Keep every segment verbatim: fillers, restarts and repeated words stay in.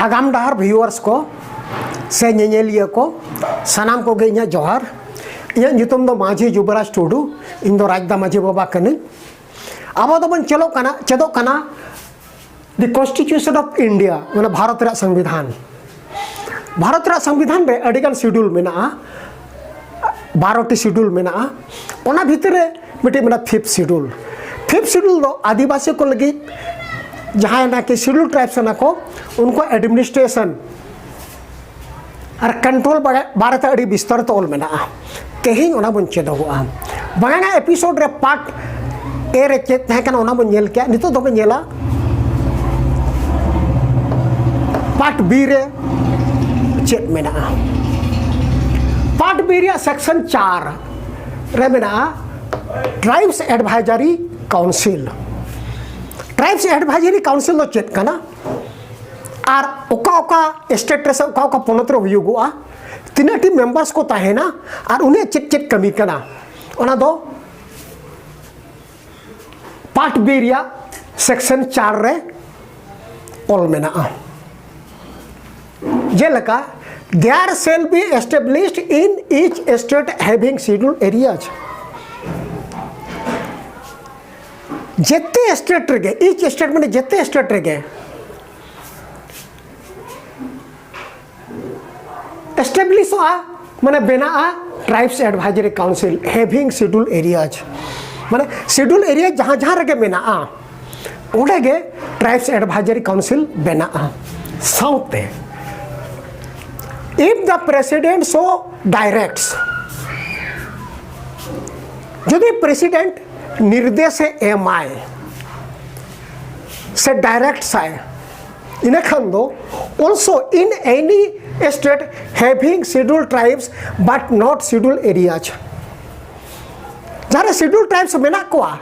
ᱟᱜᱟᱢ ᱰᱟᱦᱟᱨ ᱵᱷᱤᱭᱩᱣᱟᱨᱥ ᱠᱚ ᱥᱮ ᱧᱮᱧᱮᱞᱤᱭᱟᱹ ᱠᱚ, ᱥᱟᱱᱟᱢ ᱠᱚᱜᱮ ᱤᱧᱟᱹᱜ ᱡᱚᱦᱟᱨ᱾ ᱤᱧᱟᱹᱜ ᱧᱩᱛᱩᱢ ᱫᱚ ᱢᱟᱹᱡᱷᱤ ᱡᱩᱵᱚᱨᱟᱡᱽ ᱴᱩᱰᱩ᱾ ᱤᱧ ᱫᱚ ᱨᱟᱡᱽᱫᱟ ᱢᱟᱹᱡᱷᱤ ᱵᱟᱵᱟ ᱠᱟᱹᱱᱟᱹᱧ᱾ ᱟᱵᱚ ᱫᱚᱵᱚᱱ ᱪᱮᱫᱚᱜ ᱠᱟᱱᱟ, ᱪᱮᱫᱚᱜ ᱠᱟᱱᱟ the Constitution of India, ᱢᱟᱱᱮ ᱵᱷᱟᱨᱚᱛ ᱨᱮᱭᱟᱜ ᱥᱚᱝᱵᱤᱫᱷᱟᱱ᱾ ᱵᱷᱟᱨᱚᱛ ᱨᱮᱭᱟᱜ ᱥᱚᱝᱵᱤᱫᱷᱟᱱ ᱨᱮ ᱟᱹᱰᱤᱜᱟᱱ ᱥᱤᱰᱩᱞ ᱢᱮᱱᱟᱜᱼᱟ, ᱵᱟᱨᱚᱴᱤ ᱥᱤᱰᱩᱞ ᱢᱮᱱᱟᱜᱼᱟ᱾ ᱚᱱᱟ ᱵᱷᱤᱛᱤᱨ ᱨᱮ ᱢᱤᱫᱴᱤᱡ ᱢᱮᱱᱟᱜᱼᱟ ᱯᱷᱤᱯᱛᱷ ᱥᱤᱰᱩᱞ᱾ ᱯᱷᱤᱯᱛᱷ ᱥᱤᱰᱩᱞ ᱫᱚ ᱟᱹᱫᱤᱵᱟᱹᱥᱤ ᱠᱚ ᱞᱟᱹᱜᱤᱫ, ᱡᱟᱦᱟᱸᱭ ᱱᱟᱠᱤ ᱥᱤᱰᱩᱞ ᱴᱨᱟᱭᱤᱵᱽ ᱠᱟᱱᱟ ᱠᱚ, ᱩᱱᱠᱩᱣᱟᱜ ᱮᱰᱢᱤᱱᱤᱥᱴᱨᱮᱥᱚᱱ ᱟᱨ ᱠᱚᱱᱴᱨᱳᱞ ᱵᱟᱨᱮ, ᱵᱟᱨᱮᱛᱮ ᱟᱹᱰᱤ ᱵᱤᱥᱛᱟᱨᱤᱛ ᱚᱞ ᱢᱮᱱᱟᱜᱼᱟ᱾ ᱛᱮᱦᱮᱧ ᱚᱱᱟ ᱵᱚᱱ ᱪᱮᱫᱚᱜᱚᱜᱼᱟ᱾ ᱢᱟᱲᱟᱝ ᱮᱯᱤᱥᱳᱰ ᱨᱮ ᱯᱟᱨᱴ ᱮ ᱨᱮ ᱪᱮᱫ ᱛᱟᱦᱮᱸ ᱠᱟᱱᱟ, ᱚᱱᱟ ᱵᱚᱱ ᱧᱮᱞ ᱠᱮᱜᱼᱟ᱾ ᱱᱤᱛᱚᱜ ᱫᱚᱵᱚᱱ ᱧᱮᱞᱟ ᱯᱟᱨᱴ ᱵᱤ ᱨᱮ ᱪᱮᱫ ᱢᱮᱱᱟᱜᱼᱟ᱾ ᱯᱟᱨᱴ ᱵᱤ ᱨᱮᱭᱟᱜ ᱥᱮᱠᱥᱚᱱ ᱪᱟᱨ ᱨᱮ ᱢᱮᱱᱟᱜᱼᱟ tribes advisory council. Tribes advisory council ᱫᱚ ᱪᱮᱫ ᱠᱟᱱᱟ? ᱟᱨ ᱚᱠᱟ ᱚᱠᱟ ᱥᱴᱮᱴ ᱨᱮ ᱥᱮ ᱚᱠᱟ ᱚᱠᱟ ᱯᱚᱱᱚᱛ ᱨᱮ ᱦᱩᱭᱩᱜᱚᱜᱼᱟ, ᱛᱤᱱᱟᱹᱜ ᱴᱤ ᱢᱮᱢᱵᱟᱨᱥ ᱠᱚ ᱛᱟᱦᱮᱱᱟ, ᱟᱨ ᱩᱱᱤᱭᱟᱜ ᱪᱮᱫ ᱪᱮᱫ ᱠᱟᱹᱢᱤ ᱠᱟᱱᱟ, ᱚᱱᱟ ᱫᱚ ᱯᱟᱨᱴ ᱵᱤ ᱨᱮᱭᱟᱜ ᱥᱮᱠᱥᱚᱱ ᱪᱟᱨ ᱨᱮ ᱚᱞ ᱢᱮᱱᱟᱜᱼᱟ᱾ ᱡᱮᱞᱮᱠᱟ, there shall be established in each state having scheduled areas. ᱡᱮᱛᱮ ᱥᱴᱮᱴ ᱨᱮᱜᱮ, ᱤᱪ ᱥᱴᱮᱴ ᱢᱟᱱᱮ ᱡᱮᱛᱮ ᱥᱴᱮᱴ ᱨᱮᱜᱮ ᱮᱥᱴᱟᱵᱞᱤᱥᱚᱜᱼᱟ, ᱢᱟᱱᱮ ᱵᱮᱱᱟᱜᱼᱟ ᱴᱨᱟᱭᱤᱵᱽᱥ ᱮᱰᱵᱷᱟᱭᱡᱟᱨᱤ ᱠᱟᱣᱩᱱᱥᱤᱞ ᱦᱮᱵᱷᱤᱝ ᱥᱤᱰᱩᱞ ᱮᱨᱤᱭᱟᱡᱽ᱾ ᱢᱟᱱᱮ ᱥᱤᱰᱩᱞ ᱮᱨᱤᱭᱟ ᱡᱟᱦᱟᱸ ᱡᱟᱦᱟᱸ ᱨᱮᱜᱮ ᱢᱮᱱᱟᱜᱼᱟ, ᱚᱸᱰᱮ ᱜᱮ ᱴᱨᱟᱭᱤᱵᱽᱥ ᱮᱰᱵᱷᱟᱭᱡᱟᱨᱤ ᱠᱟᱣᱩᱱᱥᱤᱞ ᱵᱮᱱᱟᱜᱼᱟ᱾ ᱥᱟᱶᱛᱮ, if the president so directs, ᱡᱩᱫᱤ ᱯᱨᱮᱥᱤᱰᱮᱱᱴ ᱱᱤᱨᱫᱮᱥᱮ ᱮᱢᱟᱭ ᱥᱮ ᱰᱟᱭᱨᱮᱠᱴ ᱥᱟᱭ, ᱤᱱᱟᱹ ᱠᱷᱟᱱ ᱫᱚ also in any state having scheduled tribes but not scheduled areas, ᱡᱟᱦᱟᱸᱨᱮ ᱥᱤᱰᱩᱞ ᱴᱨᱟᱭᱤᱵᱽᱥ ᱢᱮᱱᱟᱜ ᱠᱚᱣᱟ,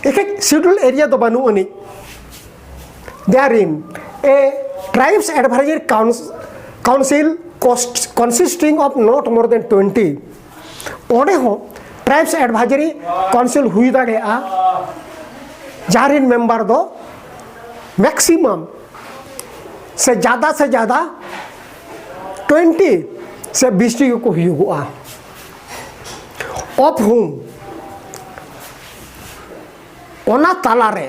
ᱮᱠᱷᱮᱡ ᱥᱤᱰᱩᱞ ᱮᱨᱤᱭᱟ ᱫᱚ ᱵᱟᱹᱱᱩᱜ ᱟᱹᱱᱤᱡ᱾ Therein, a tribes advisory council consisting of not more than twenty, ᱚᱸᱰᱮ ᱦᱚᱸ ᱴᱨᱟᱭᱤᱵᱽᱥ ᱮᱰᱵᱷᱟᱭᱡᱟᱨᱤ ᱠᱟᱣᱩᱱᱥᱤᱞ ᱦᱩᱭ ᱫᱟᱲᱮᱭᱟᱜᱼᱟ, ᱡᱟᱦᱟᱸ ᱨᱮᱱ ᱢᱮᱢᱵᱟᱨ ᱫᱚ ᱢᱮᱠᱥᱤᱢᱟᱢ ᱥᱮ ᱡᱟᱫᱟ ᱥᱮ ᱡᱟᱫᱟ ᱴᱩᱭᱮᱱᱴᱤ ᱥᱮ ᱵᱤᱥᱴᱤ ᱜᱮᱠᱚ ᱦᱩᱭᱩᱜᱚᱜᱼᱟ᱾ Of whom, ᱚᱱᱟ ᱛᱟᱞᱟᱨᱮ,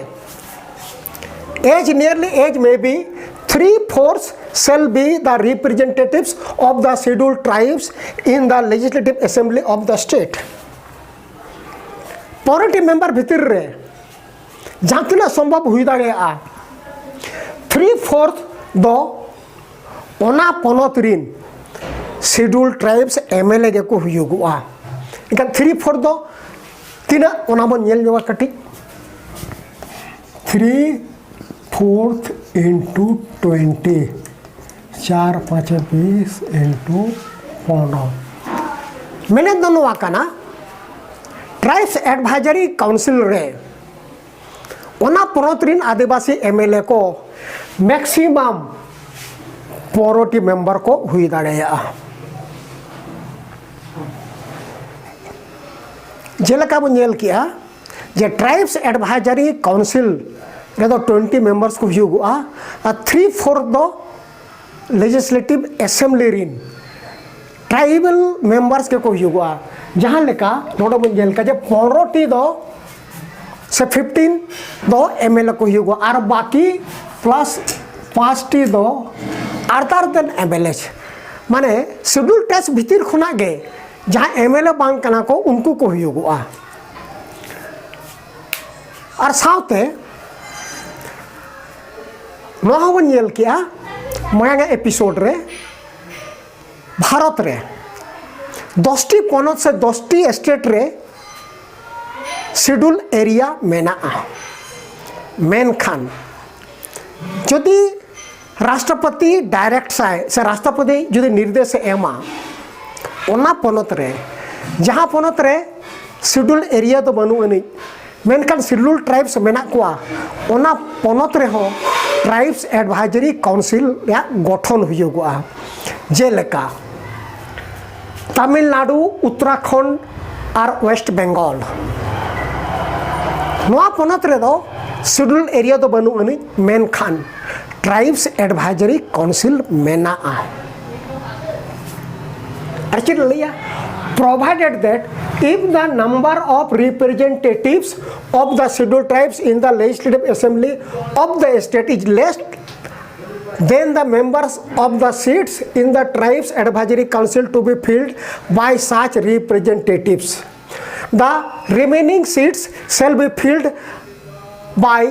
as nearly as may be, three fourths shall be the representatives of the scheduled tribes in the legislative assembly of the state. ᱯᱚᱱᱨᱚᱴᱤ ᱢᱮᱢᱵᱟᱨ ᱵᱷᱤᱛᱤᱨ ᱨᱮ ᱡᱟᱦᱟᱸ ᱛᱤᱱᱟᱹᱜ ᱥᱚᱢᱵᱷᱚᱵ ᱦᱩᱭ ᱫᱟᱲᱮᱭᱟᱜᱼᱟ, ᱛᱷᱨᱤ ᱯᱷᱳᱨᱛᱷ ᱫᱚ ᱚᱱᱟ ᱯᱚᱱᱚᱛ ᱨᱤᱱ schedule tribes M L A ᱜᱮᱠᱚ ᱦᱩᱭᱩᱜᱚᱜᱼᱟ᱾ ᱮᱱᱠᱷᱟᱱ ᱛᱷᱨᱤ ᱯᱷᱳᱨᱛᱷ ᱫᱚ ᱛᱤᱱᱟᱹᱜ, ᱚᱱᱟ ᱵᱚᱱ ᱧᱮᱞ ᱧᱚᱜᱟ ᱠᱟᱹᱴᱤᱡ᱾ Three fourth into twenty, ᱪᱟᱨ ᱯᱟᱸᱪᱮ ᱵᱤᱥ into ᱯᱚᱱᱨᱚ᱾ ᱢᱮᱱᱮᱫ ᱫᱚ ᱱᱚᱣᱟ ᱠᱟᱱᱟ, ᱴᱨᱟᱭᱤᱵᱥ ᱮᱰᱵᱷᱟᱭᱡᱟᱨᱤ ᱠᱟᱣᱩᱱᱥᱤᱞ ᱨᱮ ᱚᱱᱟ ᱯᱚᱱᱚᱛ ᱨᱤᱱ ᱟᱹᱫᱤᱵᱟᱹᱥᱤ ᱮᱢ ᱮᱞ ᱮ ᱠᱚ ᱢᱮᱠᱥᱤᱢᱟᱢ ᱯᱚᱱᱨᱚᱴᱤ ᱢᱮᱢᱵᱟᱨ ᱠᱚ ᱦᱩᱭ ᱫᱟᱲᱮᱭᱟᱜᱼᱟ᱾ ᱡᱮᱞᱮᱠᱟ ᱵᱚᱱ ᱧᱮᱞ ᱠᱮᱜᱼᱟ ᱡᱮ ᱴᱨᱟᱭᱤᱵᱥ ᱮᱰᱵᱷᱟᱭᱡᱟᱨᱤ ᱠᱟᱣᱩᱱᱥᱤᱞ ᱨᱮᱫᱚ ᱴᱩᱭᱮᱱᱴᱤ ᱢᱮᱢᱵᱟᱨᱥ ᱠᱚ ᱦᱩᱭᱩᱜᱚᱜᱼᱟ, ᱟᱨ ᱛᱷᱨᱤ ᱯᱷᱳᱨᱛᱷ ᱫᱚ ᱞᱮᱡᱤᱥᱞᱮᱴᱤᱵᱷ ᱮᱥᱮᱢᱵᱞᱤ ᱨᱤᱱ ᱴᱨᱟᱭᱤᱵᱟᱞ ᱢᱮᱢᱵᱟᱨᱥ ᱜᱮᱠᱚ ᱦᱩᱭᱩᱜᱚᱜᱼᱟ᱾ ᱡᱟᱦᱟᱸ ᱞᱮᱠᱟ ᱱᱚᱰᱮ ᱵᱚᱱ ᱧᱮᱞ ᱠᱮᱫᱟ ᱡᱮ ᱯᱚᱱᱨᱚᱴᱤ ᱫᱚ ᱥᱮ ᱯᱷᱤᱯᱴᱤᱱ ᱫᱚ ᱮᱢ ᱮᱞ ᱮ ᱠᱚ ᱦᱩᱭᱩᱜᱚᱜᱼᱟ, ᱟᱨ ᱵᱟᱹᱠᱤ ᱯᱞᱟᱥ ᱯᱟᱸᱪᱴᱤ ᱫᱚ other than M L A, ᱢᱟᱱᱮ ᱥᱤᱰᱩᱞ ᱴᱨᱟᱭᱤᱵᱥ ᱵᱷᱤᱛᱤᱨ ᱠᱷᱚᱱᱟᱜ ᱜᱮ ᱡᱟᱦᱟᱸ ᱮᱢ ᱮᱞ ᱮ ᱵᱟᱝ ᱠᱟᱱᱟ ᱠᱚ, ᱩᱱᱠᱩ ᱠᱚ ᱦᱩᱭᱩᱜᱚᱜᱼᱟ᱾ ᱟᱨ ᱥᱟᱶᱛᱮ ᱱᱚᱣᱟ ᱦᱚᱸᱵᱚᱱ ᱧᱮᱞ ᱠᱮᱜᱼᱟ ᱢᱟᱲᱟᱝ ᱮᱯᱤᱥᱳᱰ ᱨᱮ, ᱵᱷᱟᱨᱚᱛ ᱨᱮ ᱫᱚᱥᱴᱤ ᱯᱚᱱᱚᱛ ᱥᱮ ᱫᱚᱥᱴᱤ ᱥᱴᱮᱴ ᱨᱮ ᱥᱤᱰᱩᱞ ᱮᱨᱤᱭᱟ ᱢᱮᱱᱟᱜᱼᱟ᱾ ᱢᱮᱱᱠᱷᱟᱱ ᱡᱩᱫᱤ ᱨᱟᱥᱴᱨᱚᱯᱚᱛᱤ ᱰᱟᱭᱨᱮᱠᱴ ᱥᱟᱭ ᱥᱮ ᱨᱟᱥᱴᱨᱚᱯᱚᱛᱤ ᱡᱩᱫᱤ ᱱᱤᱨᱫᱮᱥ ᱮ ᱮᱢᱟ, ᱚᱱᱟ ᱯᱚᱱᱚᱛ ᱨᱮ, ᱡᱟᱦᱟᱸ ᱯᱚᱱᱚᱛ ᱨᱮ ᱥᱤᱰᱩᱞ ᱮᱨᱤᱭᱟ ᱫᱚ ᱵᱟᱹᱱᱩᱜ ᱟᱹᱱᱤᱡ, ᱢᱮᱱᱠᱷᱟᱱ ᱥᱤᱰᱩᱞ ᱴᱨᱟᱭᱤᱵᱥ ᱢᱮᱱᱟᱜ ᱠᱚᱣᱟ, ᱚᱱᱟ ᱯᱚᱱᱚᱛ ᱨᱮᱦᱚᱸ ᱴᱨᱟᱭᱤᱵᱥ ᱮᱰᱵᱷᱟᱭᱡᱟᱨᱤ ᱠᱟᱣᱩᱱᱥᱤᱞ ᱨᱮᱭᱟᱜ ᱜᱚᱴᱷᱚᱱ ᱦᱩᱭᱩᱜᱚᱜᱼᱟ᱾ ᱡᱮᱞᱮᱠᱟ ᱛᱟᱢᱤᱞᱱᱟᱲᱩ, ᱩᱛᱛᱚᱨᱟᱠᱷᱚᱸᱰ ᱟᱨ ᱳᱭᱮᱥᱴ ᱵᱮᱝᱜᱚᱞ᱾ ᱱᱚᱣᱟ ᱯᱚᱱᱚᱛ ᱨᱮᱫᱚ ᱥᱤᱰᱩᱞ ᱮᱨᱤᱭᱟ ᱫᱚ ᱵᱟᱹᱱᱩᱜ ᱟᱹᱱᱤᱡ, ᱢᱮᱱᱠᱷᱟᱱ Tribes Advisory Council ᱢᱮᱱᱟᱜᱼᱟ᱾ ᱟᱨ ᱪᱮᱫ ᱞᱟᱹᱭᱟ? Provided that if the number of representatives of the scheduled tribes in the Legislative Assembly of the state is less than the members of the seats in the Tribes Advisory Council to be filled by such representatives, the remaining seats shall be filled by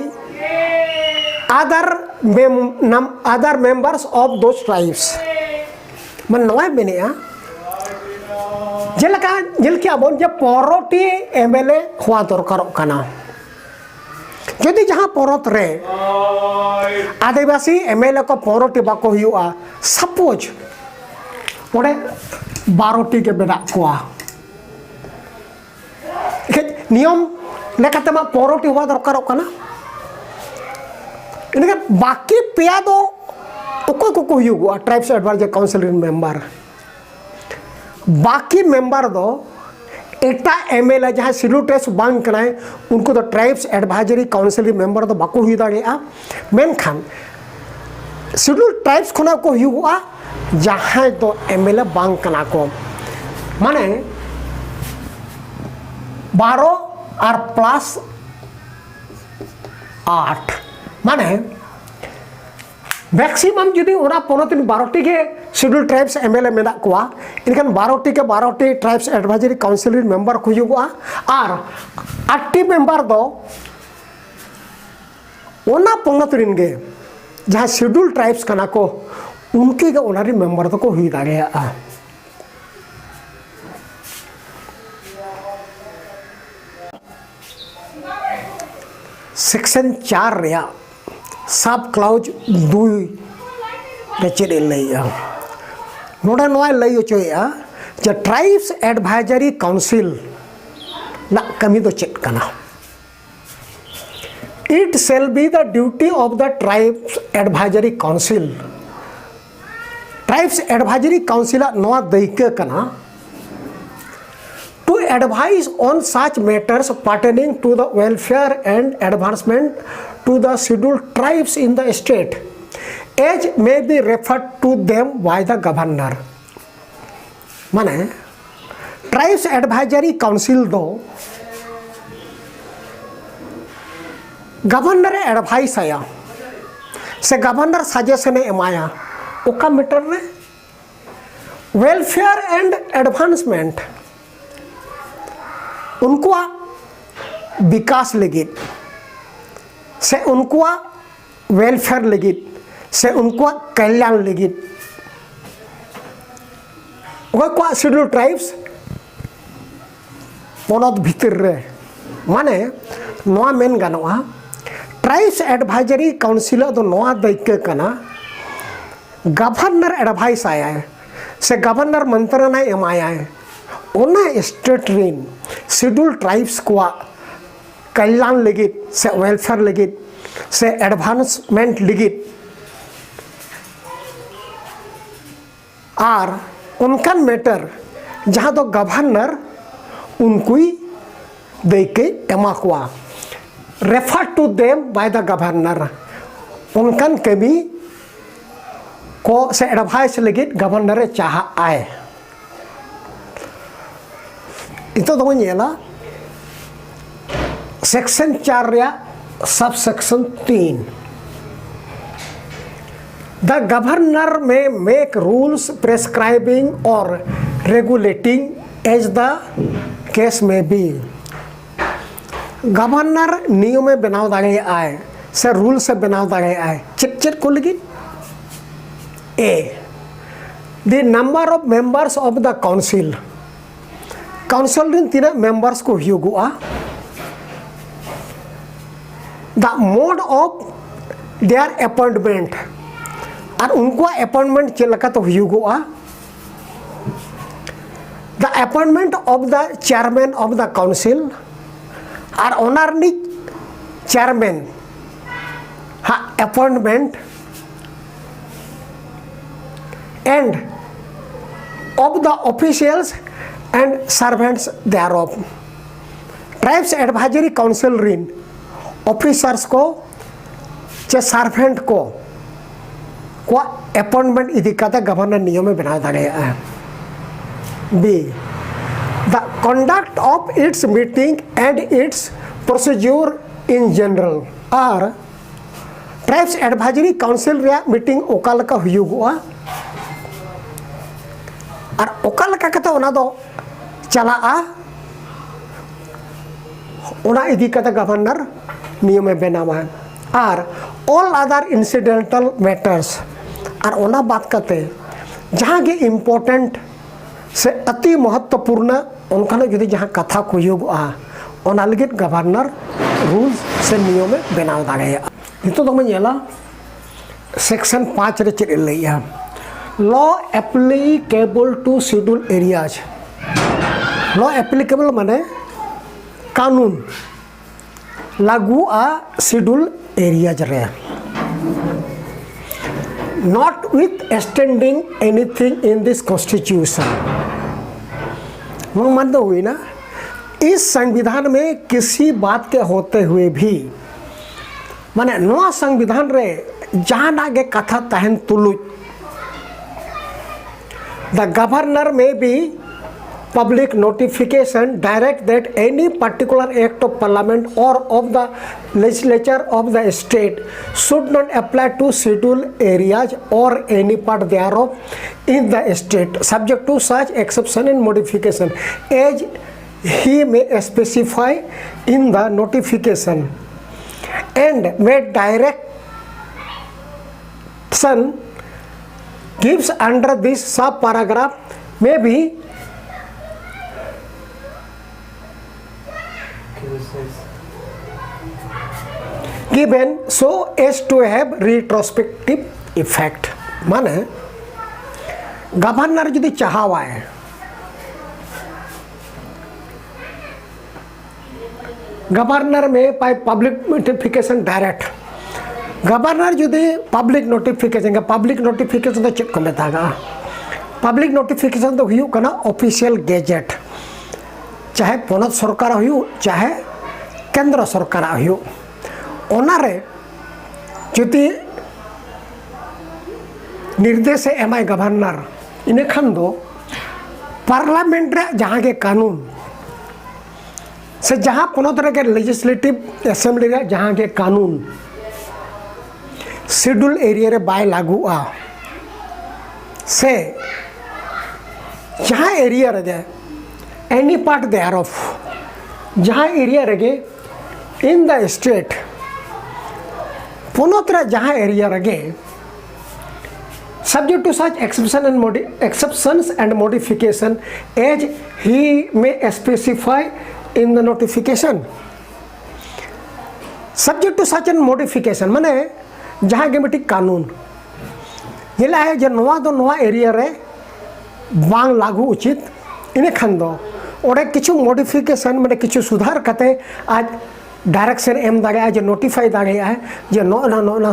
other mem- num- other members of those tribes. ᱢᱟᱱᱮ ᱱᱚᱣᱟᱭ ᱢᱮᱱᱮᱫᱼᱟ, ᱡᱮᱞᱮᱠᱟ ᱧᱮᱞ ᱠᱮᱜᱼᱟ ᱵᱚᱱ ᱡᱮ ᱯᱚᱱᱨᱚ T M L A ᱦᱚᱣᱟ ᱫᱚᱨᱠᱟᱨᱚᱜ ᱠᱟᱱᱟ᱾ ᱡᱩᱫᱤ ᱡᱟᱦᱟᱸ ᱯᱚᱱᱚᱛ ᱨᱮ ᱟᱹᱫᱤᱵᱟᱹᱥᱤ ᱮᱢ ᱮᱞ ᱮ ᱠᱚ ᱯᱚᱱᱨᱚ ᱴᱤ ᱵᱟᱠᱚ ᱦᱩᱭᱩᱜᱼᱟ, ᱥᱟᱯᱳᱡᱽ ᱚᱸᱰᱮ ᱵᱟᱨᱚ ᱴᱤ ᱜᱮ ᱢᱮᱱᱟᱜ ᱠᱚᱣᱟ, ᱮᱱᱠᱷᱟᱱ ᱱᱤᱭᱚᱢ ᱞᱮᱠᱟᱛᱮ ᱢᱟ ᱯᱚᱱᱨᱚ ᱴᱤ ᱦᱚᱣᱟ ᱫᱚᱨᱠᱟᱨᱚᱜ ᱠᱟᱱᱟ᱾ ᱮᱱᱠᱷᱟᱱ ᱵᱟᱹᱠᱤ ᱯᱮᱭᱟ ᱫᱚ ᱚᱠᱚᱭ ᱠᱚᱠᱚ ᱦᱩᱭᱩᱜᱚᱜᱼᱟ? Tribes Advisory Council ᱨᱮᱱ ᱢᱮᱢᱵᱟᱨ᱾ ᱵᱟᱹᱠᱤ ᱢᱮᱢᱵᱟᱨ ᱫᱚ ᱮᱴᱟᱜ ᱮᱢ ᱮᱞ ᱮ ᱡᱟᱦᱟᱸᱭ Scheduled Tribes ᱵᱟᱝ ᱠᱟᱱᱟᱭ, ᱩᱱᱠᱩ ᱫᱚ Tribes Advisory Council ᱨᱮᱱ ᱢᱮᱢᱵᱟᱨ ᱫᱚ ᱵᱟᱠᱚ ᱦᱩᱭ ᱫᱟᱲᱮᱭᱟᱜᱼᱟ᱾ ᱢᱮᱱᱠᱷᱟᱱ Scheduled Tribes ᱠᱷᱚᱱᱟᱜ ᱠᱚ ᱦᱩᱭᱩᱜᱚᱜᱼᱟ, ᱡᱟᱦᱟᱸᱭ ᱫᱚ ᱮᱢ ᱮᱞ ᱮ ᱵᱟᱝ ᱠᱟᱱᱟ ᱠᱚ᱾ ᱢᱟᱱᱮ ᱵᱟᱨᱚ ᱟᱨ ᱯᱞᱟᱥ ᱟᱴ, ᱢᱟᱱᱮ ᱢᱮᱠᱥᱤᱢᱟᱢ ᱡᱩᱫᱤ ᱚᱱᱟ ᱯᱚᱱᱚᱛ ᱨᱮᱱ ᱵᱟᱨᱚ ᱴᱤ ᱜᱮ Scheduled Tribes M L A ᱢᱮᱱᱟᱜ ᱠᱚᱣᱟ, ᱮᱱᱠᱷᱟᱱ ᱵᱟᱨᱚ ᱴᱤ ᱜᱮ ᱵᱟᱨᱚ ᱴᱤ Tribes Advisory Council ᱨᱮᱱ ᱢᱮᱢᱵᱟᱨ ᱠᱚ ᱦᱩᱭᱩᱜᱚᱜᱼᱟ᱾ ᱟᱨ ᱟᱴ ᱴᱤ ᱢᱮᱢᱵᱟᱨ ᱫᱚ ᱚᱱᱟ ᱯᱚᱱᱚᱛ ᱨᱮᱱ ᱜᱮ ᱡᱟᱦᱟᱸ Scheduled Tribes ᱠᱟᱱᱟ ᱠᱚ, ᱩᱱᱠᱩ ᱜᱮ ᱚᱱᱟ ᱨᱮᱱ ᱢᱮᱢᱵᱟᱨ ᱫᱚᱠᱚ ᱦᱩᱭ ᱫᱟᱲᱮᱭᱟᱜᱼᱟ᱾ ᱥᱮᱠᱥᱚᱱ ᱪᱟᱨ ᱨᱮᱭᱟᱜ ᱥᱟᱵ ᱠᱞᱟᱩᱡᱽ ᱫᱩᱭ ᱨᱮ ᱪᱮᱫ ᱮ ᱞᱟᱹᱭᱮᱜᱼᱟ? ᱱᱚᱰᱮ ᱱᱚᱣᱟᱭ ᱞᱟᱹᱭ ᱦᱚᱪᱚᱭᱮᱜᱼᱟ ᱡᱮ Tribes Advisory Council ᱨᱮᱱᱟᱜ ᱠᱟᱹᱢᱤ ᱫᱚ ᱪᱮᱫ ᱠᱟᱱᱟ? It shall be the duty of the Tribes Advisory Council. Tribes Advisory Council ᱟᱜ ᱱᱚᱣᱟ ᱫᱟᱹᱭᱠᱟᱹ ᱠᱟᱱᱟ, to advise on such matters pertaining to the welfare and advancement to the Scheduled Tribes in the state. as may be referred to them by the governor. ᱢᱟᱱᱮ, Tribes Advisory Council ᱫᱚ governor ᱮ advice ᱟᱭᱟ ᱥᱮ governor ᱥᱟᱡᱮᱥᱚᱱ ᱮ ᱮᱢᱟᱭᱟ, ᱚᱠᱟ matter ᱨᱮ? Welfare and advancement, ᱩᱱᱠᱩᱣᱟᱜ ᱵᱤᱠᱟᱥ ᱞᱟᱹᱜᱤᱫ ᱥᱮ ᱩᱱᱠᱩᱣᱟᱜ ᱣᱮᱞᱯᱷᱮᱭᱟᱨ ᱞᱟᱹᱜᱤᱫ ᱥᱮ ᱩᱱᱠᱩᱣᱟᱜ ᱠᱟᱞᱭᱟᱱ ᱞᱟᱹᱜᱤᱫ, ᱚᱠᱚᱭ ᱠᱚᱣᱟᱜ ᱥᱤᱰᱩᱞ ᱴᱨᱟᱭᱤᱵᱥ ᱯᱚᱱᱚᱛ ᱵᱷᱤᱛᱤᱨ ᱨᱮ, ᱢᱟᱱᱮ ᱱᱚᱣᱟ ᱢᱮᱱ ᱜᱟᱱᱚᱜᱼᱟ, ᱴᱨᱟᱭᱤᱵᱥ ᱮᱰᱵᱷᱟᱭᱡᱟᱨᱤ ᱠᱟᱣᱩᱱᱥᱤᱞᱟᱜ ᱫᱚ ᱱᱚᱣᱟ ᱫᱟᱹᱭᱠᱟᱹ ᱠᱟᱱᱟ, ᱜᱚᱵᱷᱚᱨᱱᱚᱨ ᱮᱰᱵᱷᱟᱭᱤᱥ ᱟᱭᱟᱭ ᱥᱮ ᱜᱚᱵᱷᱚᱨᱱᱚᱨ ᱢᱚᱱᱛᱨᱚᱱᱟᱭ ᱮᱢᱟᱭᱟᱭ, ᱚᱱᱟ ᱥᱴᱮᱴ ᱨᱤᱱ ᱥᱤᱰᱩᱞ ᱴᱨᱟᱭᱤᱵᱥ ᱠᱚᱣᱟᱜ ᱠᱟᱞᱭᱟᱱ ᱞᱟᱹᱜᱤᱫ ᱥᱮ ᱣᱮᱞᱯᱷᱮᱭᱟᱨ ᱞᱟᱹᱜᱤᱫ ᱥᱮ ᱮᱰᱵᱷᱟᱱᱥᱢᱮᱱᱴ ᱞᱟᱹᱜᱤᱫ ᱟᱨ ᱚᱱᱠᱟᱱ ᱢᱮᱴᱟᱨ ᱡᱟᱦᱟᱸ ᱫᱚ ᱜᱚᱵᱷᱚᱨᱱᱚᱨ ᱩᱱᱠᱩᱭ ᱫᱟᱹᱭᱠᱟᱹᱭ ᱮᱢᱟ ᱠᱚᱣᱟ, refer to them by the governor, ᱚᱱᱠᱟᱱ ᱠᱟᱹᱢᱤ ᱠᱚ ᱥᱮ ᱮᱰᱵᱷᱟᱭᱤᱥ ᱞᱟᱹᱜᱤᱫ ᱜᱚᱵᱷᱚᱨᱱᱚᱨ ᱮ ᱪᱟᱦᱟᱜ ᱟᱭ᱾ ᱱᱤᱛᱚᱜ ᱫᱚᱵᱚᱱ ᱧᱮᱞᱟ ᱥᱮᱠᱥᱚᱱ ᱪᱟᱨ ᱨᱮᱭᱟᱜ ᱥᱟᱵ ᱥᱮᱠᱥᱚᱱ ᱛᱤᱱ᱾ The governor may make rules prescribing or regulating as the case may be. Governor ᱱᱤᱭᱚᱢᱮ ᱵᱮᱱᱟᱣ ᱫᱟᱲᱮᱭᱟᱜᱼᱟᱭ ᱥᱮ ᱨᱩᱞᱥ ᱮ ᱵᱮᱱᱟᱣ ᱫᱟᱲᱮᱭᱟᱜᱼᱟᱭ᱾ ᱪᱮᱫ ᱪᱮᱫ ᱠᱚ ᱞᱟᱹᱜᱤᱫ? A, the number of members of the council, council ᱨᱮᱱ ᱛᱤᱱᱟᱹᱜ ᱢᱮᱢᱵᱟᱨᱥ ᱠᱚ ᱦᱩᱭᱩᱜᱚᱜᱼᱟ, the mode of their appointment, ᱟᱨ ᱩᱱᱠᱩᱣᱟᱜ ᱮᱯᱚᱭᱮᱱᱴᱢᱮᱱᱴ ᱪᱮᱫ ᱞᱮᱠᱟᱛᱮ ᱦᱩᱭᱩᱜᱚᱜᱼᱟ, the appointment of the chairman of the council, ᱟᱨ ᱚᱱᱟ ᱨᱤᱱᱤᱡ ᱪᱮᱭᱟᱨᱢᱮᱱ ᱦᱟᱜ appointment, and of the officials and servants thereof. Tribes advisory council ᱨᱤᱱ ᱚᱯᱷᱤᱥᱟᱨᱥ ᱠᱚ ᱪᱮ ᱥᱟᱨᱵᱷᱮᱱᱴ ᱠᱚ ᱠᱚᱣᱟᱜ ᱮᱯᱚᱭᱮᱱᱴᱢᱮᱱᱴ ᱤᱫᱤ ᱠᱟᱛᱮ ᱜᱚᱵᱷᱚᱨᱱᱚᱨ ᱱᱤᱭᱚᱢᱮ ᱵᱮᱱᱟᱣ ᱫᱟᱲᱮᱭᱟᱜᱼᱟ᱾ B, the conduct of its meeting and its procedure in general, R tribes advisory council ᱨᱮᱭᱟᱜ ᱢᱤᱴᱤᱝ ᱚᱠᱟ ᱞᱮᱠᱟ ᱦᱩᱭᱩᱜᱚᱜᱼᱟ ᱟᱨ ᱚᱠᱟ ᱞᱮᱠᱟ ᱠᱟᱛᱮ ᱚᱱᱟ ᱫᱚ ᱪᱟᱞᱟᱜᱼᱟ, ᱚᱱᱟ ᱤᱫᱤ ᱠᱟᱛᱮ ᱜᱚᱵᱷᱚᱨᱱᱚᱨ ᱱᱤᱭᱚᱢᱮ ᱵᱮᱱᱟᱣᱟ᱾ ᱟᱨ all other incidental matters, ᱟᱨ ᱚᱱᱟ ᱵᱟᱫ ᱠᱟᱛᱮ ᱡᱟᱦᱟᱸ ᱜᱮ ᱤᱢᱯᱚᱨᱴᱮᱱᱴ ᱥᱮ ᱚᱛᱤ ᱢᱚᱦᱚᱛᱛᱚᱯᱩᱨᱱᱚ ᱚᱱᱠᱟᱱᱟᱜ ᱡᱩᱫᱤ ᱡᱟᱦᱟᱸ ᱠᱟᱛᱷᱟ ᱠᱚ ᱦᱩᱭᱩᱜᱚᱜᱼᱟ, ᱚᱱᱟ ᱞᱟᱹᱜᱤᱫ ᱜᱚᱵᱷᱚᱨᱱᱚᱨ ᱨᱩᱞᱥ ᱥᱮ ᱱᱤᱭᱚᱢᱮ ᱵᱮᱱᱟᱣ ᱫᱟᱲᱮᱭᱟᱜᱼᱟ᱾ ᱱᱤᱛᱚᱜ ᱫᱚᱵᱚᱱ ᱧᱮᱞᱟ ᱥᱮᱠᱥᱚᱱ ᱯᱟᱸᱪ ᱨᱮ ᱪᱮᱫ ᱮ ᱞᱟᱹᱭᱮᱜᱼᱟ, law applicable to schedule areas᱾ Law applicable ᱢᱟᱱᱮ ᱠᱟᱹᱱᱩᱱ ᱞᱟᱹᱜᱩᱜᱼᱟ ᱥᱤᱰᱩᱞ ᱮᱨᱤᱭᱟᱡᱽ ᱨᱮ, not withstanding anything in this constitution. ᱱᱚᱣᱟ ᱢᱟᱱ ᱫᱚ ᱦᱩᱭᱱᱟ, इस संविधान में किसी बात के होते हुए भी, ᱢᱟᱱᱮ ᱱᱚᱣᱟ ᱥᱚᱝᱵᱤᱫᱷᱟᱱ ᱨᱮ ᱡᱟᱦᱟᱱᱟᱜ ᱜᱮ ᱠᱟᱛᱷᱟ ᱛᱟᱦᱮᱱ ᱛᱩᱞᱩᱡ, the governor may be public notification direct that any particular act of parliament or of the legislature of the state should not apply to schedule areas or any part thereof in the state, subject to such exception and modification as he may specify in the notification, and may direct section gives under this sub paragraph may be given so as to have retrospective effect. ᱢᱟᱱᱮ governor ᱡᱩᱫᱤ ᱪᱟᱦᱟᱣᱟᱭ, governor may by public notification direct. Governor ᱡᱩᱫᱤ public notification, public notification ᱫᱚ ᱪᱮᱫ ᱠᱚ ᱢᱮᱛᱟᱜᱼᱟ? Public notification ᱫᱚ ᱦᱩᱭᱩᱜ ᱠᱟᱱᱟ ᱚᱯᱷᱤᱥᱤᱭᱟᱞ ᱜᱮᱡᱮᱴ, ᱪᱟᱦᱮ ᱯᱚᱱᱚᱛ ᱥᱚᱨᱠᱟᱨᱟᱜ ᱦᱩᱭᱩᱜ, ᱪᱟᱦᱮ ᱠᱮᱱᱫᱨᱚ ᱥᱚᱨᱠᱟᱨᱟᱜ ᱦᱩᱭᱩᱜ, ᱚᱱᱟᱨᱮ ᱡᱩᱫᱤ ᱱᱤᱨᱫᱮᱥ ᱮ ᱮᱢᱟᱭ ᱜᱚᱵᱷᱚᱨᱱᱚᱨ, ᱤᱱᱟᱹ ᱠᱷᱟᱱ ᱫᱚ ᱯᱟᱨᱞᱟᱢᱮᱱᱴ ᱨᱮᱭᱟᱜ ᱡᱟᱦᱟᱸ ᱜᱮ ᱠᱟᱹᱱᱩᱱ ᱥᱮ ᱡᱟᱦᱟᱸ ᱯᱚᱱᱚᱛ ᱨᱮᱜᱮ ᱞᱮᱡᱤᱥᱞᱮᱴᱤᱵᱷ ᱮᱥᱮᱢᱵᱞᱤ ᱨᱮᱭᱟᱜ ᱡᱟᱦᱟᱸ ᱜᱮ ᱠᱟᱹᱱᱩᱱ ᱥᱤᱰᱩᱞ ᱮᱨᱤᱭᱟ ᱨᱮ ᱵᱟᱭ ᱞᱟᱹᱜᱩᱜᱼᱟ, ᱥᱮ ᱡᱟᱦᱟᱸ ᱮᱨᱤᱭᱟ ᱨᱮᱜᱮ, any part thereof, ᱡᱟᱦᱟᱸ ᱮᱨᱤᱭᱟ ᱨᱮᱜᱮ, in the state, ᱯᱚᱱᱚᱛ ᱨᱮ ᱡᱟᱦᱟᱸ ᱮᱨᱤᱭᱟ ᱨᱮᱜᱮ, subject to such exception and modi- exceptions and modification as he may specify in the notification. Subject to such and modification ᱢᱟᱱᱮ ᱡᱟᱦᱟᱸ ᱜᱮ ᱢᱤᱫᱴᱤᱡ ᱠᱟᱹᱱᱩᱱ ᱧᱮᱞᱟᱭ ᱡᱮ ᱱᱚᱣᱟ ᱫᱚ ᱱᱚᱣᱟ ᱮᱨᱤᱭᱟ ᱨᱮ ᱵᱟᱝ ᱞᱟᱹᱜᱩ ᱩᱪᱤᱛ, ᱤᱱᱟᱹ ᱠᱷᱟᱱ ᱫᱚ ᱚᱸᱰᱮ ᱠᱤᱪᱷᱩ ᱢᱚᱰᱤᱯᱷᱤᱠᱮᱥᱚᱱ, ᱢᱟᱱᱮ ᱠᱤᱪᱷᱩ ᱥᱩᱫᱷᱟᱨ ᱠᱟᱛᱮ ᱟᱡ ᱰᱟᱭᱨᱮᱠᱥᱚᱱ ᱮᱢ ᱫᱟᱲᱮᱭᱟᱜᱼᱟ, ᱡᱮ ᱱᱳᱴᱤᱯᱷᱟᱭ ᱫᱟᱲᱮᱭᱟᱜᱼᱟᱭ ᱡᱮ ᱱᱚᱜᱼᱚ ᱱᱟ ᱱᱚᱜᱼᱚ ᱱᱟ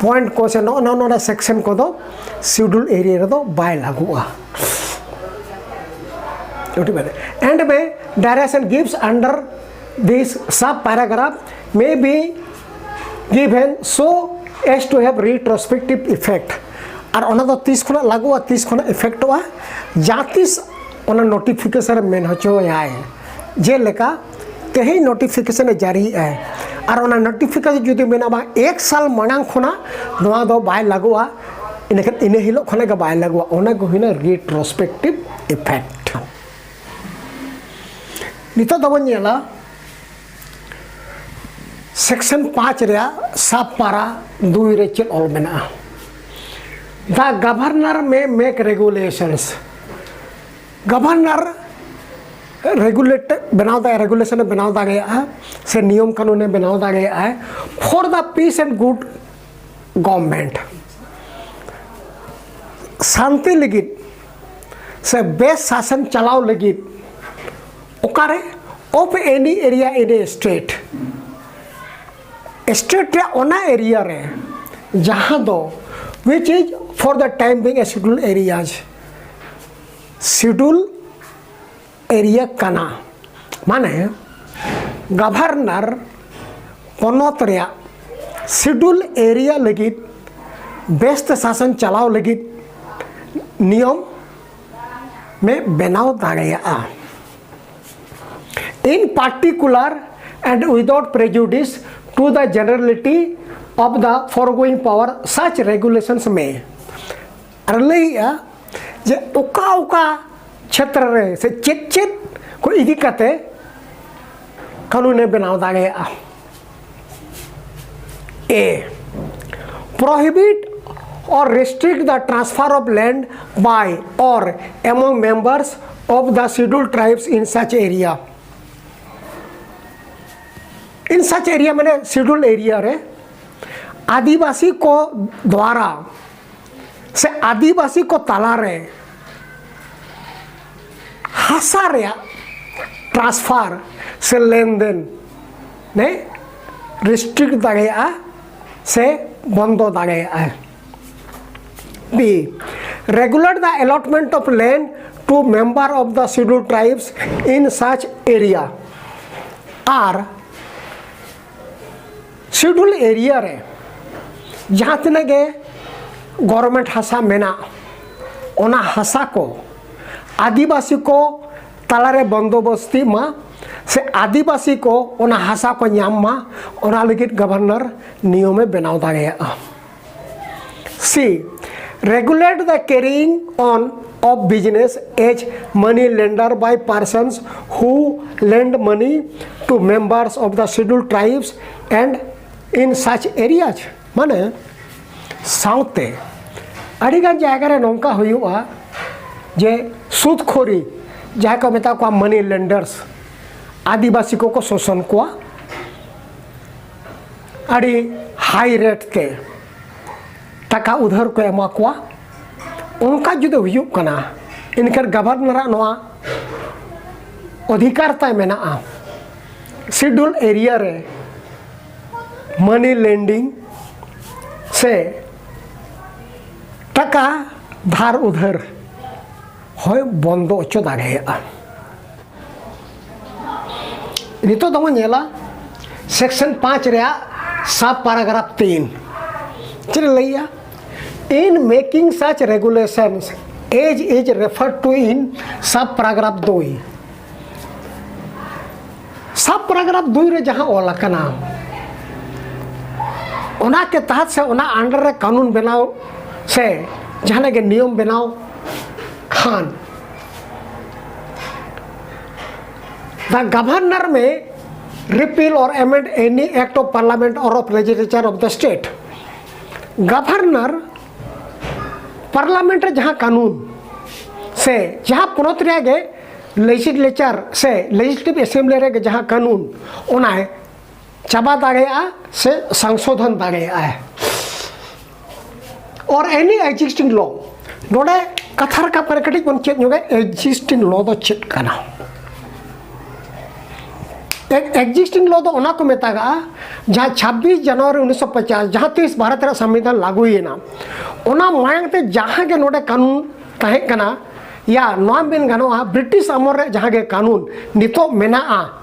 ᱯᱚᱭᱮᱱᱴ ᱠᱚ ᱥᱮ ᱱᱚᱜᱼᱚ ᱱᱟ ᱱᱚᱜᱼᱚ ᱱᱟ ᱥᱮᱠᱥᱚᱱ ᱠᱚᱫᱚ ᱥᱤᱰᱩᱞ ᱮᱨᱤᱭᱟ ᱨᱮᱫᱚ ᱵᱟᱭ ᱞᱟᱹᱜᱩᱜᱼᱟ᱾ ᱱᱳᱴᱤᱯᱷᱟᱭ and may direction gives under this sub paragraph may be given so as to have retrospective effect. ᱟᱨ ᱚᱱᱟ ᱫᱚ ᱛᱤᱥ ᱠᱷᱚᱱᱟᱜ ᱞᱟᱹᱜᱩᱜᱼᱟ, ᱛᱤᱥ ᱠᱷᱚᱱᱟᱜ ᱤᱯᱷᱮᱠᱴᱚᱜᱼᱟ, ᱡᱟᱦᱟᱸ ᱛᱤᱥ ᱚᱱᱟ ᱱᱳᱴᱤᱯᱷᱤᱠᱮᱥᱚᱱ ᱨᱮ ᱢᱮᱱ ᱦᱚᱪᱚᱭᱟᱭ᱾ ᱡᱮᱞᱮᱠᱟ ᱛᱮᱦᱮᱧ ᱱᱳᱴᱤᱯᱷᱤᱠᱮᱥᱚᱱ ᱮ ᱡᱟᱹᱨᱤᱭᱮᱜᱼᱟᱭ ᱟᱨ ᱚᱱᱟ ᱱᱳᱴᱤᱯᱷᱤᱠᱮᱥᱚᱱ ᱡᱩᱫᱤ ᱢᱮᱱᱟᱢᱟ ᱮᱠ ᱥᱟᱞ ᱢᱟᱲᱟᱝ ᱠᱷᱚᱱᱟᱜ ᱱᱚᱣᱟ ᱫᱚ ᱵᱟᱭ ᱞᱟᱹᱜᱩᱜᱼᱟ, ᱤᱱᱟᱹᱠᱷᱟᱱ ᱤᱱᱟᱹ ᱦᱤᱞᱳᱜ ᱠᱷᱚᱱᱟᱜ ᱜᱮ ᱵᱟᱭ ᱞᱟᱹᱜᱩᱜᱼᱟ, ᱚᱱᱟ ᱜᱮ ᱦᱩᱭᱱᱟ ᱨᱤᱴᱨᱳᱥᱯᱮᱠᱴᱤᱵᱷ ᱤᱯᱷᱮᱠᱴ᱾ ᱱᱤᱛᱚᱜ ᱫᱚᱵᱚᱱ ᱧᱮᱞᱟ ᱥᱮᱠᱥᱚᱱ ᱯᱟᱸᱪ ᱨᱮᱭᱟᱜ ᱥᱟᱵ ᱯᱟᱨᱟ ᱫᱩᱭ ᱨᱮ ᱪᱮᱫ ᱚᱞ ᱢᱮᱱᱟᱜᱼᱟ? The governor may make regulations. Governor regulate ᱵᱮᱱᱟᱣ ᱫᱟᱲᱮᱭᱟᱜᱼᱟ, ᱨᱮᱜᱩᱞᱮᱥᱚᱱ ᱮ ᱵᱮᱱᱟᱣ ᱫᱟᱲᱮᱭᱟᱜᱼᱟ, ᱥᱮ ᱱᱤᱭᱚᱢ ᱠᱟᱹᱱᱩᱱ ᱮ ᱵᱮᱱᱟᱣ ᱫᱟᱲᱮᱭᱟᱜᱼᱟ for the peace and good government, ᱥᱟᱱᱛᱤ ᱞᱟᱹᱜᱤᱫ ᱥᱮ ᱵᱮᱥ ᱥᱟᱥᱚᱱ ᱪᱟᱞᱟᱣ ᱞᱟᱹᱜᱤᱫ᱾ ᱚᱠᱟᱨᱮ? Of any area in a state, state ᱨᱮᱭᱟᱜ ᱚᱱᱟ ᱮᱨᱤᱭᱟ ᱨᱮ ᱡᱟᱦᱟᱸ ᱫᱚ which is for the time being a scheduled areas, schedule area ᱠᱟᱱᱟ᱾ ᱢᱟᱱᱮ ᱜᱚᱵᱷᱚᱨᱱᱚᱨ ᱯᱚᱱᱚᱛ ᱨᱮᱭᱟᱜ ᱥᱤᱰᱩᱞ ᱮᱨᱤᱭᱟ ᱞᱟᱹᱜᱤᱫ ᱵᱮᱥᱛᱮ ᱥᱟᱥᱚᱱ ᱪᱟᱞᱟᱣ ᱞᱟᱹᱜᱤᱫ ᱱᱤᱭᱚᱢ ᱢᱮ ᱵᱮᱱᱟᱣ ᱫᱟᱲᱮᱭᱟᱜᱼᱟ᱾ In particular and without prejudice to the generality of the foregoing power, such regulations may. ᱟᱨ ᱞᱟᱹᱭᱮᱜᱼᱟ ᱡᱮ ᱚᱠᱟ ᱚᱠᱟ ᱪᱷᱮᱛᱨᱚ ᱨᱮ ᱥᱮ ᱪᱮᱫ ᱪᱮᱫ ᱠᱚ ᱤᱫᱤ ᱠᱟᱛᱮ ᱠᱟᱹᱱᱩᱱᱮ ᱵᱮᱱᱟᱣ ᱫᱟᱲᱮᱭᱟᱜᱼᱟ᱾ A, prohibit or restrict the transfer of land by or among members of the scheduled tribes in such area. In such area ᱢᱟᱱᱮ scheduled area ᱨᱮ ᱟᱹᱫᱤᱵᱟᱹᱥᱤ ᱠᱚ ᱫᱣᱟᱨᱟ ᱥᱮ ᱟᱹᱫᱤᱵᱟᱹᱥᱤ ᱠᱚ ᱛᱟᱞᱟᱨᱮ ᱦᱟᱥᱟ ᱨᱮᱭᱟᱜ transfer ᱥᱮ ᱞᱮᱱᱫᱮᱱ ᱱᱮ restrict ᱫᱟᱲᱮᱭᱟᱜᱼᱟ ᱥᱮ ᱵᱚᱱᱫᱚ ᱫᱟᱲᱮᱭᱟᱜᱼᱟ᱾ B, regulate the allotment of land to member of the scheduled tribes in such area. R scheduled area ᱨᱮ ᱡᱟᱦᱟᱸ ᱛᱤᱱᱟᱹᱜ ᱜᱮ government ᱦᱟᱥᱟ ᱢᱮᱱᱟᱜ, ᱚᱱᱟ ᱦᱟᱥᱟ ᱠᱚ ᱟᱹᱫᱤᱵᱟᱹᱥᱤ ᱠᱚ ᱛᱟᱞᱟᱨᱮ ᱵᱚᱱᱫᱳᱵᱚᱥᱛᱤ ᱢᱟ ᱥᱮ ᱟᱹᱫᱤᱵᱟᱹᱥᱤ ᱠᱚ ᱚᱱᱟ ᱦᱟᱥᱟ ᱠᱚ ᱧᱟᱢ ᱢᱟ, ᱚᱱᱟ ᱞᱟᱹᱜᱤᱫ governor ᱱᱤᱭᱚᱢᱮ ᱵᱮᱱᱟᱣ ᱫᱟᱲᱮᱭᱟᱜᱼᱟ᱾ C, regulate the carrying on of business as money lender by persons who lend money to members of the scheduled tribes and in such areas. ᱢᱟᱱᱮ ᱥᱟᱶᱛᱮ ᱟᱹᱰᱤᱜᱟᱱ ᱡᱟᱭᱜᱟ ᱨᱮ ᱱᱚᱝᱠᱟ ᱦᱩᱭᱩᱜᱼᱟ ᱡᱮ ᱥᱩᱫᱽ ᱠᱷᱚᱨᱤ, ᱡᱟᱦᱟᱸᱭ ᱠᱚ ᱢᱮᱛᱟ ᱠᱚᱣᱟ money lenders, ᱟᱹᱫᱤᱵᱟᱹᱥᱤ ᱠᱚᱠᱚ ᱥᱳᱥᱚᱱ ᱠᱚᱣᱟ, ᱟᱹᱰᱤ high rate ᱛᱮ ᱴᱟᱠᱟ ᱩᱫᱷᱟᱹᱨ ᱠᱚ ᱮᱢᱟ ᱠᱚᱣᱟ᱾ ᱚᱱᱠᱟ ᱡᱩᱫᱤ ᱦᱩᱭᱩᱜ ᱠᱟᱱᱟ, ᱮᱱᱠᱷᱟᱱ governor ᱟᱜ ᱱᱚᱣᱟ ᱚᱫᱷᱤᱠᱟᱨ ᱛᱟᱭ ᱢᱮᱱᱟᱜᱼᱟ scheduled area ᱨᱮ money lending ᱥᱮ ᱴᱟᱠᱟ ᱫᱷᱟᱨ ᱩᱫᱷᱟᱹᱨ ᱦᱚᱸᱭ ᱵᱚᱱᱫᱚ ᱦᱚᱪᱚ ᱫᱟᱲᱮᱭᱟᱜᱼᱟ᱾ ᱱᱤᱛᱚᱜ ᱫᱚᱵᱚᱱ ᱧᱮᱞᱟ section ᱯᱟᱸᱪ ᱨᱮᱭᱟᱜ sub paragraph ᱛᱤᱱ᱾ ᱪᱮᱫ ᱮ ᱞᱟᱹᱭᱮᱜᱼᱟ? In making such regulations, as is referred to in sub paragraph two, sub paragraph two ᱨᱮ ᱡᱟᱦᱟᱸ ᱚᱞ ᱟᱠᱟᱱᱟ, ᱚᱱᱟ ᱠᱮ ᱛᱟᱦᱟᱛ ᱥᱮ ᱚᱱᱟ under ᱨᱮ ᱠᱟᱹᱱᱩᱱ ᱵᱮᱱᱟᱣ ᱥᱮ ᱡᱟᱦᱟᱱᱟᱜ ᱜᱮ ᱱᱤᱭᱚᱢ ᱵᱮᱱᱟᱣ ᱠᱷᱟᱱ, the governor may repeal or amend any act of parliament or of legislature of the state. Governor parliament ᱨᱮ ᱡᱟᱦᱟᱸ ᱠᱟᱹᱱᱩᱱ ᱥᱮ ᱡᱟᱦᱟᱸ ᱯᱚᱱᱚᱛ ᱨᱮᱭᱟᱜ ᱜᱮ legislature ᱥᱮ legislative assembly ᱨᱮ ᱡᱟᱦᱟᱸ ᱠᱟᱹᱱᱩᱱ, ᱚᱱᱟᱭ ᱪᱟᱵᱟ ᱫᱟᱲᱮᱭᱟᱜᱼᱟ ᱥᱮ ᱥᱚᱝᱥᱳᱫᱷᱚᱱ ᱫᱟᱲᱮᱭᱟᱜᱼᱟᱭ᱾ Or any existing law, ᱱᱚᱰᱮ ᱠᱟᱛᱷᱟ ᱨᱟᱠᱟᱵ ᱠᱟᱱᱟ, ᱠᱟᱹᱴᱤᱡ ᱵᱚᱱ ᱪᱮᱫ ᱧᱚᱜᱟ existing law ᱫᱚ ᱪᱮᱫ ᱠᱟᱱᱟ᱾ ᱮᱠ- existing law ᱫᱚ ᱚᱱᱟ ᱠᱚ ᱢᱮᱛᱟᱜᱟᱜᱼᱟ, ᱡᱟᱦᱟᱸ ᱪᱷᱟᱵᱵᱤᱥ ᱡᱟᱱᱩᱣᱟᱨᱤ ᱩᱱᱤᱥᱥᱚ ᱯᱚᱪᱟᱥ, ᱡᱟᱦᱟᱸ ᱛᱤᱥ ᱵᱷᱟᱨᱚᱛ ᱨᱮᱭᱟᱜ ᱥᱚᱝᱵᱤᱫᱷᱟᱱ ᱞᱟᱹᱜᱩᱭᱮᱱᱟ, ᱚᱱᱟ ᱢᱟᱲᱟᱝ ᱛᱮ ᱡᱟᱦᱟᱸ ᱜᱮ ᱱᱚᱰᱮ ᱠᱟᱹᱱᱩᱱ ᱛᱟᱦᱮᱸ ᱠᱟᱱᱟ, ᱭᱟ ᱱᱚᱣᱟ ᱢᱮᱱ ᱜᱟᱱᱚᱜᱼᱟ, ᱵᱨᱤᱴᱤᱥ ᱟᱢᱚᱞ ᱨᱮ ᱡᱟᱦᱟᱸ ᱜᱮ ᱠᱟᱹᱱᱩᱱ ᱱᱤᱛᱚᱜ ᱢᱮᱱᱟᱜᱼᱟ,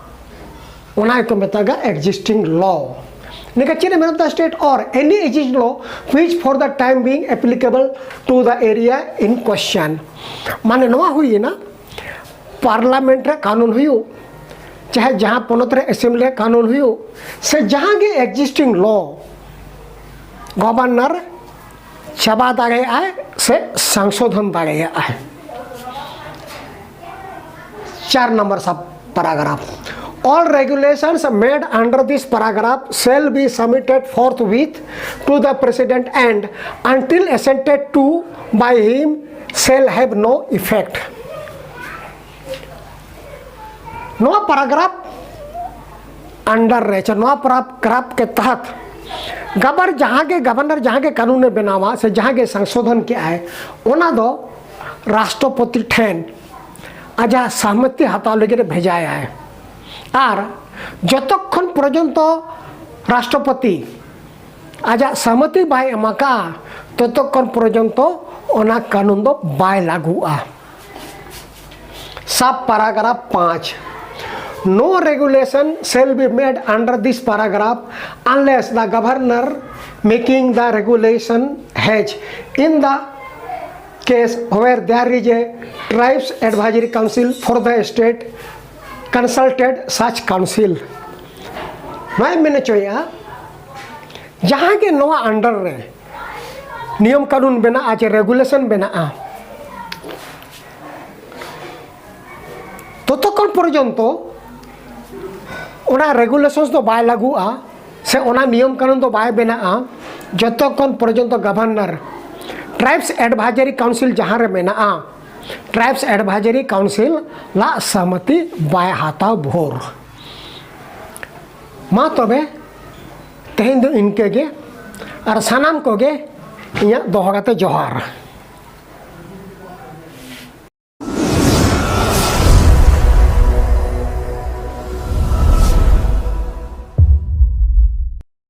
ᱚᱱᱟ ᱜᱮᱠᱚ ᱢᱮᱛᱟᱜᱼᱟ existing law᱾ ᱱᱤᱠᱟ ᱪᱮᱫ ᱮ ᱢᱮᱱ ᱮᱫᱟ, state or any existing law which for the time being applicable to the area in question᱾ ᱢᱟᱱᱮ ᱱᱚᱣᱟ ᱦᱩᱭᱮᱱᱟ, ᱯᱟᱨᱞᱟᱢᱮᱱᱴ ᱨᱮ ᱠᱟᱹᱱᱩᱱ ᱦᱩᱭᱩᱜ, ᱪᱟᱦᱮ ᱡᱟᱦᱟᱸ ᱯᱚᱱᱚᱛ ᱨᱮ ᱮᱥᱮᱢᱵᱞᱤ ᱨᱮ ᱠᱟᱹᱱᱩᱱ ᱦᱩᱭᱩᱜ, ᱥᱮ ᱡᱟᱦᱟᱸ ᱜᱮ existing law, ᱜᱚᱵᱷᱚᱨᱱᱚᱨ ᱪᱟᱵᱟ ᱫᱟᱲᱮᱭᱟᱜᱼᱟᱭ ᱥᱮ ᱥᱚᱝᱥᱳᱫᱷᱚᱱ ᱫᱟᱲᱮᱭᱟᱜᱼᱟᱭ᱾ ᱪᱟᱨ ᱱᱚᱢᱵᱚᱨ ᱥᱟᱵ paragraph, all regulations made under this paragraph shall be submitted forthwith to the president and until assented to by him shall have no effect. ᱱᱚᱣᱟ ᱯᱟᱨᱟᱜᱨᱟᱯᱷ under ᱨᱮ ᱪᱮ ᱱᱚᱣᱟ ᱯᱟᱨᱟᱜᱨᱟᱯᱷ ᱠᱮ ᱛᱟᱦᱟᱛ ᱜᱟᱵᱟᱨ ᱡᱟᱦᱟᱸ ᱜᱮ ᱜᱚᱵᱷᱚᱨᱱᱚᱨ ᱡᱟᱦᱟᱸ ᱜᱮ ᱠᱟᱹᱱᱩᱱᱮ ᱵᱮᱱᱟᱣᱟ ᱥᱮ ᱡᱟᱦᱟᱸ ᱜᱮ ᱥᱚᱝᱥᱳᱫᱷᱚᱱ ᱠᱮᱜᱼᱟᱭ, ᱚᱱᱟ ᱫᱚ ᱨᱟᱥᱴᱨᱚᱯᱚᱛᱤ ᱴᱷᱮᱱ ᱟᱡᱟᱜ ᱥᱚᱦᱢᱚᱛᱤ ᱦᱟᱛᱟᱣ ᱞᱟᱹᱜᱤᱫ ᱮ ᱵᱷᱮᱡᱟᱭᱟᱭ᱾ ᱟᱨ ᱡᱚᱛᱚᱠᱷᱚᱱ ᱯᱚᱨᱡᱚᱱᱛᱚ ᱨᱟᱥᱴᱨᱚᱯᱚᱛᱤ ᱟᱡᱟᱜ ᱥᱚᱦᱢᱚᱛᱤ ᱵᱟᱭ ᱮᱢ ᱟᱠᱟᱫᱼᱟ, ᱛᱚᱛᱚᱠᱷᱚᱱ ᱯᱚᱨᱡᱚᱱᱛᱚ ᱚᱱᱟ ᱠᱟᱹᱱᱩᱱ ᱫᱚ ᱵᱟᱭ ᱞᱟᱹᱜᱩᱜᱼᱟ᱾ Sub paragraph ᱯᱟᱸᱪ, no regulation shall be made under this paragraph unless the governor making the regulation has in the case where there is a tribes advisory council for the state consulted such council. ᱱᱚᱣᱟᱭ ᱢᱮᱱ ᱦᱚᱪᱚᱭᱮᱫᱼᱟ, ᱡᱟᱦᱟᱸ ᱜᱮ ᱱᱚᱣᱟ under ᱨᱮ ᱱᱤᱭᱚᱢ ᱠᱟᱹᱱᱩᱱ ᱵᱮᱱᱟᱜᱼᱟ ᱪᱮ regulation ᱵᱮᱱᱟᱜᱼᱟ, ᱛᱚᱛᱚᱠᱷᱚᱱ ᱯᱚᱨᱡᱚᱱᱛᱚ ᱚᱱᱟ regulations ᱫᱚ ᱵᱟᱭ ᱞᱟᱹᱜᱩᱜᱼᱟ ᱥᱮ ᱚᱱᱟ ᱱᱤᱭᱚᱢ ᱠᱟᱹᱱᱩᱱ ᱫᱚ ᱵᱟᱭ ᱵᱮᱱᱟᱜᱼᱟ, ᱡᱚᱛᱚᱠᱷᱚᱱ ᱯᱚᱨᱡᱚᱱᱛᱚ governor tribes advisory council ᱡᱟᱦᱟᱸ ᱨᱮ ᱢᱮᱱᱟᱜᱼᱟ, tribes advisory council ᱞᱟᱜ ᱥᱚᱦᱢᱚᱛᱤ ᱵᱟᱭ ᱦᱟᱛᱟᱣ ᱵᱷᱳᱨ᱾ ᱢᱟ ᱛᱚᱵᱮ ᱛᱮᱦᱮᱧ ᱫᱚ ᱤᱱᱠᱟᱹ ᱜᱮ, ᱟᱨ ᱥᱟᱱᱟᱢ ᱠᱚᱜᱮ ᱤᱧᱟᱹᱜ ᱫᱚᱦᱚ ᱠᱟᱛᱮ ᱡᱚᱦᱟᱨ᱾